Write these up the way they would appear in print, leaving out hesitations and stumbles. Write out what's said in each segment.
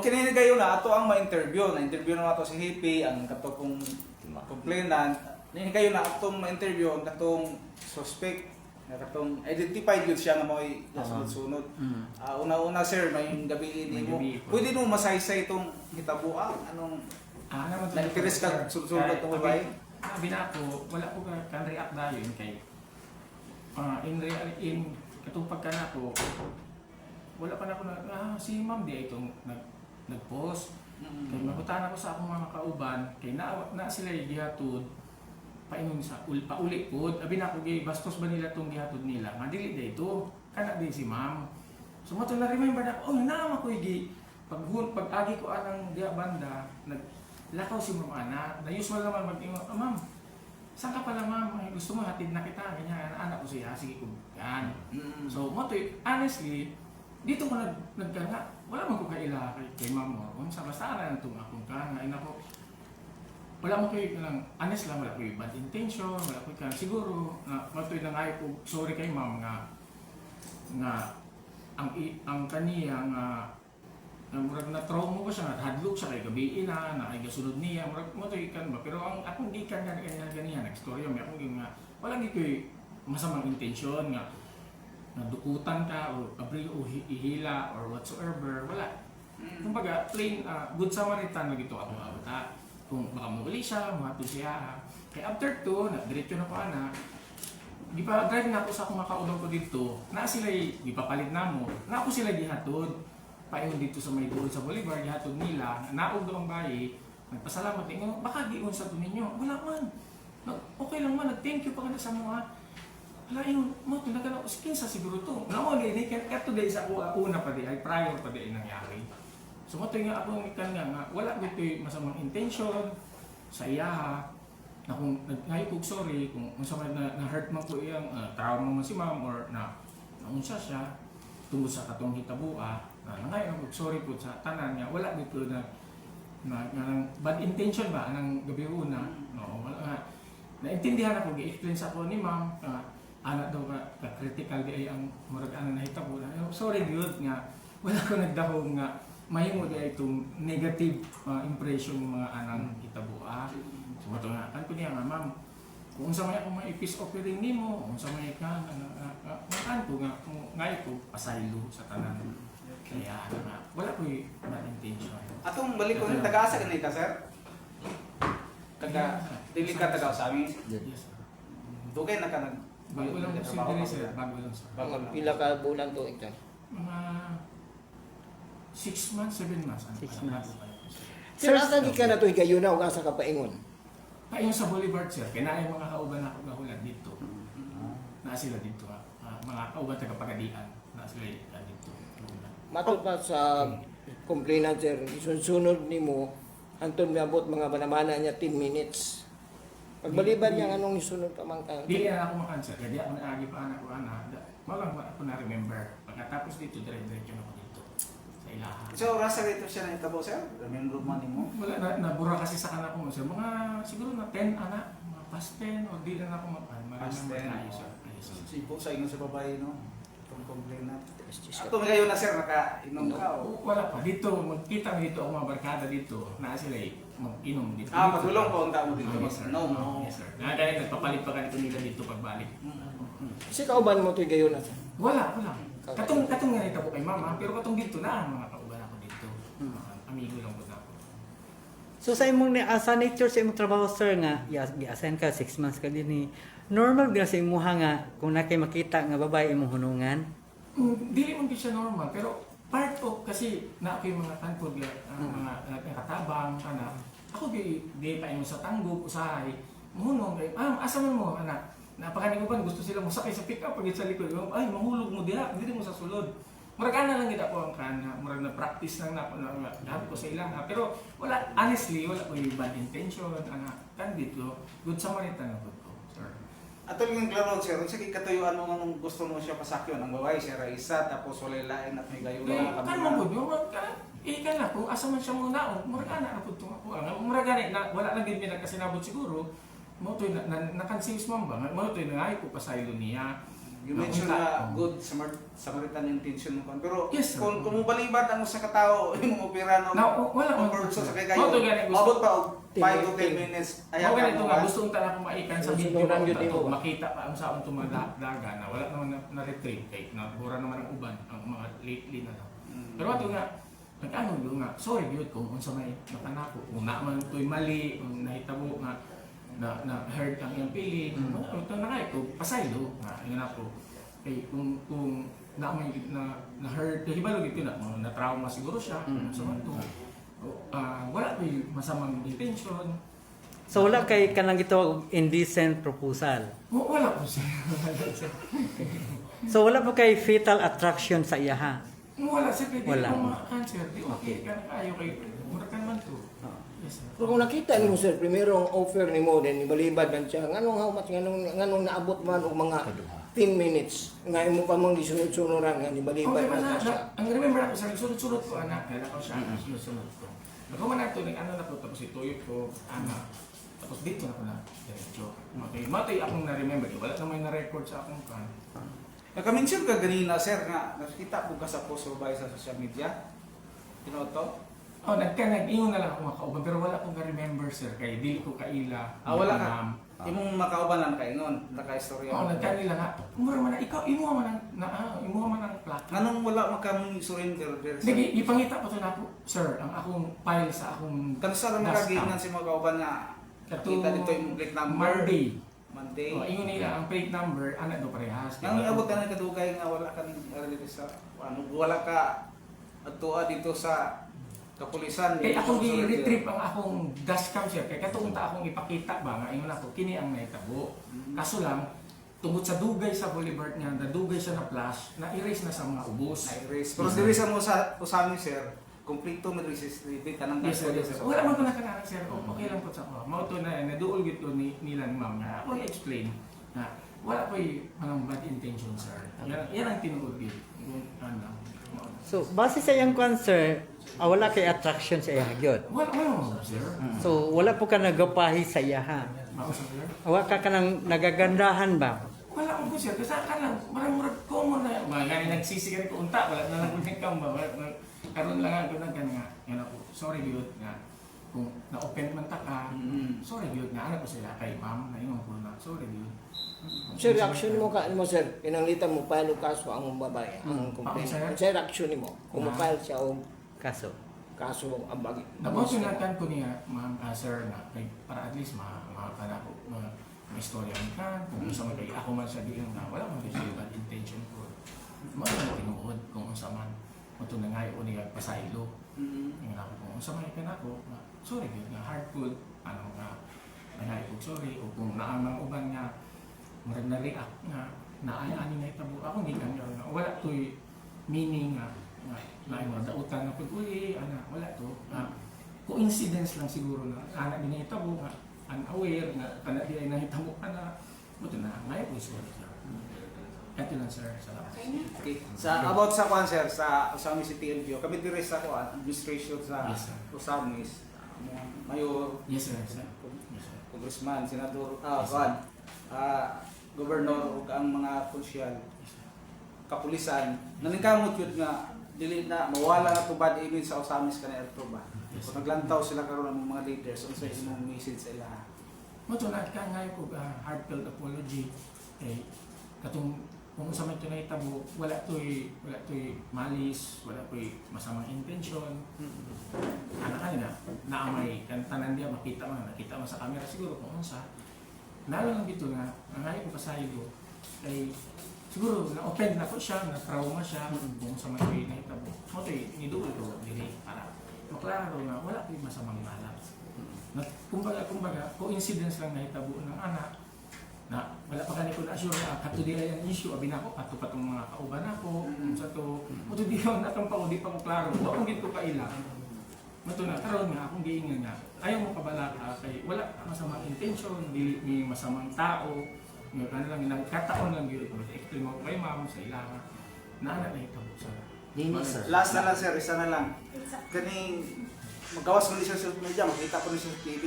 Kini kayo na ato ang ma-interview, na-interview na ato si Hippie, ang katong complainant. Nini kayo na atong ma-interview ang katong suspect na katong identified yun siya nga mo'y sunod-sunod. Ah, una-una, sir, may gabi May nimo. gabi po. Pwede mo masaysay itong hitabuan? Anong Ah, naman to- na-interest ka sunod-sunod Kay- itong babae? Abi na ako, wala ko kan react dayon kay in real in katong pagka na ako, wala pa na ako na si ma'am di ay itong nag-post. Kay mabutan ako sa akong mga kauban kay na, na sila gihatod paingon sa pauli pod. Abi na ako gi bastos ba nila tong gihatod nila nga dili day to kana di si ma'am. So mo to na remember na ako, oh, naama ko gi pag agi ko anang diya banda, naglakaw si ma'am ana na usual naman mag-ingon, "Ah, ma'am, saan ka pala, ma'am? Ay, gusto mo hatid na kita," ganyan. Anak ko siya, sige ko yan. So mo to, honestly, dito ko nagkanga, wala man ko kaila kay ma'am mo unsa, basta ana lang tong akong ka nga ina ko, wala mo kay lang, honest lang, wala ko bad intention, wala ko kan siguro na matoy na nga ko sorry kay ma'am nga nga ang kaniya nga nga murag na trauma ko siya, nga hadlok siya kay gabi na na ay gasunod niya, murag mo toy kan ba. Pero ang akong gikan nga kanya ganiya nagstorya may akong nga wala gid koy masamang intensyon nga nadukutan ka o abri o ihila or whatsoever, wala. Kumbaga plain good Samaritan lagi to ako awata kung baka muuli siya, muhatod siya. Kay after to na diretso na ko ana, gipa drive na ako sa akong mga kauban ko dito na sila gipapalit namo na ako sila gihatod paingon dito sa may duol sa Boulevard. Gihatod nila, naog daw ang bayi, nagpasalamat ingon, "Baka giunsa to ninyo." "Wala man." Okay lang man, nag-thank you pa ka na sa mga. Wala ingon mo to nagano kinsa siguro to wala mo ni kay kato day sa ako una pa di ay prior pa di ay nangyari. So mo to nga ako kan nga nga wala gud ko'y masamang intention sa iyaha na kung nagngay kog sorry kung unsa man na hurt man ko iyang trauma man si ma'am or na naunsa siya tungod sa katong hitabua na nangay kog sorry po sa tanan nga wala gud ko na na, na, bad intention ba anang gabi una, no? Wala nga. Naintindihan ako, gi-explain sa ako ni ma'am nga ana daw ka critical di ay ang murag ana nahitabo na. Sorry gyud nga wala ko nagdahom nga mahimo di ay itong negative impression ng mga anang hitabua. So mo nga kan ko niya nga, "Ma'am, kung unsa may akong mga peace offering nimo, unsa may ka nga kan ko nga kung ngay ko pasaylo sa tanan." Kaya nga wala ko'y bad intention. Atong balik ko, taga-asa ka ka, sir? Taga, dili ka taga Ozamiz? Yes, sir. Dugay na ka nag Bago lang po nagtrabaho diri, ka sir. ba? Bago lang, sir. Bago lang. Pila ka bulan to ito? Mga 6 months, 7 months. Ano 6 pa lang, months. bago pa yun, sir. Sir, asa di ka na to higayuna ug asa ka paingon? Paingon sa Boulevard, sir. Kaya na yung mga kauban ako gahulan dito. Naa sila dito. Ha. Mga kauban taga Pagadian. Naa sila dito. Gahulan. Matod pa sa complainant, sir, isunsunod nimo hantod miabot mga banamana niya 10 minutes. Pagbaliban niya, anong isunod pa man ka? Dili na ako makan, sir. Kaya di ako naagi pa anak ko ana. Mao lang ako na remember. Pagkatapos dito, dire-diretso na ako dito. Sa ilaha. So, rasa dito siya na itabo, sir? Remember man nimo? Wala na, nabura kasi sa kanak ko, sir. Mga siguro na 10 ana, mga past 10 o di na ako makan. Past Ma-remember 10. tayo, sir. Ayos, sir. Sipo sa ingon sa babae, no? Itong complainant. Ato kayo na, sir, naka-inom ka o? Wala pa. Dito, magkita mo dito ako mga barkada dito. Na sila eh, mag-inom dito. Ah, Dito. patulong pa unta mo dito. Ah, yes, sir. No, no. Yes, sir. Nga ganit, nagpapalit pa ganito nila dito pagbalik. Kasi kauban mo to higayuna, sir? Wala, wala. Katong nga nito ko kay mama, pero katong dito na, mga kauban ako dito. Mga amigo lang po na ako. So sa imong sa nature sa imong trabaho, sir, nga gi-assign ka 6 months ka din ni normal gyud sa imuha nga kung na kay makita nga babae imong hunungan? Dili man gyud siya normal, pero part of kasi na ako yung mga kanpod nga mga nakatabang ana. Ako di di pa ingon sa tanggop usahay. Muhunong kay, "Ah, asa man mo ana?" Napakani ko gusto sila mo sakay sa pick up pag sa likod. "Ay, mahulog mo diha, dili mo sa sulod." Murag ana lang gid ako ang kan, murag na practice lang na ako na lahat ko sa ilaha. Pero wala, honestly, wala ko yung bad intention ana kan dito. Good Samaritan ako ko, sir. Ato yung klaro, sir, unsa kay katuyuan mo nga nung gusto mo siya pasakyon ang babae siya Raisa tapos walay lain at may gayon Eh, na kan mo gud yung ka eh kan na kung asa man siya mo naog, murag ana ra pud tong ako. Ang murag gani na wala lang gid mi nagkasinabot siguro. Mo toy na, na, na man ba? Mo toy nangay ko pasaylo niya. You mentioned Naunta. na good Samaritan intention mo kon. Pero Yes, sir. kung mobalibad ang usa ka tawo imong opera no. Now, wala man. comfort zone sa kay Mao kayo. to gani gusto. Maabot pa og 5 to 10 minutes. Ayaw Mao ka ganito mo, nga ah. gusto unta na akong maikan sa video Sunuran unta yun to, nimo ba? makita pa ang saon itong mga daga na wala naman na retrieve kay nabura naman ang uban ang mga lately na lang. Pero ato nga nag-ano yun nga, sorry yun kung unsa may nakanako, kung naman to'y mali, kung nahitabo nga na na hurt ang iyang feeling, mga ito na kay ko pasaylo nga ingon ako. Kay kung na may na na hurt, kay hibalo gid na na trauma siguro siya, sa man to. Ah, wala ko'y masamang intention. So wala kay kanang gitawag og indecent proposal. Wala po sir. Wala, sir. So wala po kay fatal attraction sa iyaha. Wala sir, kay di Wala. ko maka-cancer. Di okay, ka na kayo kay mura ka man to. Yes sir. Pero kung nakita nimo sir, primero ang offer nimo then ibalibad man siya. Nganong how much, nganong naabot man og mga 10 minutes nga imo pa mang gisunod-sunuran nga nibalibad Okay, man ba na, siya. ang remember ako sir, sunod-sunod ko anak, kaya ko siya, sunod-sunod ko. Ako man ato, ano na ko, tapos ituyok ko, anak. Tapos dito na ko na, diretso. Okay, matay akong na-remember, wala na may na-record sa akong kan. Naka-mention ka ganina sir nga nakita po ka sa post ba sa social media. Tinoto? Oh, nag-ingon na lang ako mga kauban, pero wala akong na-remember sir, kay dili ko kaila. Ah, wala ka. Ma'am. Imong makauban na nakaingon, nakaistorya. Oo, nagkanila nga. Mura man na, ikaw, imuha man ang, na, imuha man ang plaka. Nganong wala maka surrender diri sir? Hindi, ipangita pa to na ako, sir, ang akong file sa akong Kansa ra dashcam. makagingan si mga kauban nga Kato- kita dito imong plate number. Monday. Monday. Oh, ingon nila, ang plate number, ana do parehas. Nang iabot ka na kadugay nga wala ka ning ara dito sa ano wala ka adtoa dito sa kapulisan. Kay akong gi-retrieve ang akong dashcam sir, kay katuong ta akong ipakita ba nga ingon ako kini ang nahitabo. Kaso lang tungod sa dugay sa Boulevard nga, nadugay siya na flash, na-erase na sa mga ubos. Na-erase. Pero diri sa mo sa usami sir, kompleto man diri sa CCTV kanang Yes sir, yes sir. Wala man ko nakanana sir. Oh, okay lang po sa ako. Mao to na naduol gyud ko ni nila ni ma'am nga ako i-explain na wala ko'y mga bad intention sir. Yan ang tinuod gyud. Yung ano. Mao na. So base sa iyang kwan sir, wala kay attraction sa iyaha gyud. Wala wala sir. So wala po ka nagapahi sa iyaha. Mao sir. Wa ka kanang nagagandahan ba? Wala akong po sir, kasi ka lang, marang murag common na, mga gani nagsisi ka rin ko unta, wala na lang ko nagkam ba, wala na, karon lang ako nagkan nga, yan ako, sorry gyud nga, kung na-offend man ta ka, sorry gyud nga, ano ko sila kay ma'am, na ingon ko na, sorry gyud. Sir, reaction mo ka mo sir, pinanglitan mo file og kaso ang babae, ang complainant. Sir? Sir, reaction nimo kung mo file siya og Kaso. kaso ang bagi. Tapos sinatan ko niya, ma'am, sir, na, kay, para at least ma, ko, ma istorya man ka, kung unsa man kay ako man sa diyan nga, wala man kasi bad intention ko. Mao na tinuod kung unsa man. Mo na nga niya pasaylo. Ingon ako kung unsa man ka nako, nga, sorry gyud nga hard food, ano nga nanay ko sorry o kung naa mang uban nga murag na-react nga naay ani na hitabo ako gikan nga nga wala to'y meaning nga nga naay mga dautan na pag-uli ana wala to nga coincidence lang siguro na ana din nahitabo nga unaware nga kana di ay nahitabo ana buto na ngayon ko sorry sir. Ito lang sir, salamat. Okay. Sa about sa kwan sir sa Osamis City LGU, kami diri sa kwan administration sa Yes, sir. Osamis, mga mayor, Yes sir, sir. Yes sir. congressman, senador, kwan, governor ug ang mga konsyal, Yes sir. kapulisan, naningkamot yun nga dili na mawala na to bad image sa Osamis kanay adto ba. Yes, Kung naglantaw sila karon ang mga leaders unsay imong message sa ilaha? Mo to na ka ngay ko heartfelt apology kay katong kung unsa man nahitabo wala to'y malis, wala to'y masamang intention. Ana ka na naamay kan tanan diya makita man nakita man sa camera siguro kung unsa. Lalo lang dito na nangay ko pasaylo kay siguro na offend na ko siya, na trauma siya kung unsa man to'y nahitabo. Mo to'y niduol ko diri para maklaro nga wala to'y masamang balak. Na, kumbaga, coincidence lang nahitabo ng anak na wala pa kani ko na sure na kato di ay ang issue abi nako kato pa tong mga kauban nako sa to mo di na atong pa di pa ko klaro wa ko gid ko kaila mo to na karon nga akong giingon nga ayaw mo kabalaka kay wala masamang intention dili ni masamang tao nga ano lang nagkataon lang gyud explain mo kay ma'am sa ilaha na ana nahitabo sa Dini sir. Last na lang sir, isa na lang. Kaning magawas man ni siya sa social media, makita ko ni siya sa TV.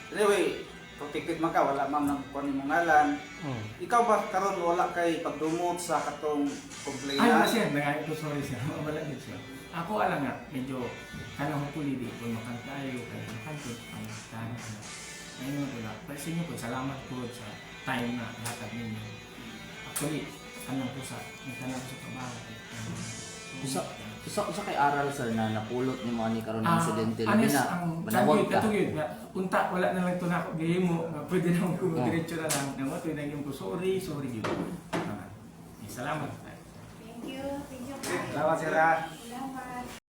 Anyway, Protected man ka, wala man nang kuan imong ngalan. Oh. Ikaw ba karon wala kay pagdumot sa katong Ay, wala complainant? siya. Nangayop ko, sorry sir. Wala din siya. Ako ala nga, medyo kanang hopefully di ko makantayo, kay makanto, ang tanong ano. Ngayon ko na, pero sa inyo po, salamat po sa time na hatag ninyo. Actually, anong ko sa, nagtanong ko sa trabaho. Usa kay aral, sir, na napulot nimo ani karon ng Ah, insidente, labi honest, na ang manawag ka. Katugid, nga, unta, wala na lang ito na ako, gihimo, nga pwede na akong diretso na lang. Nang ito, yung ko, sorry, sorry, yun. Ah, eh, salamat. Thank you. Thank you. Salamat, sir, ah.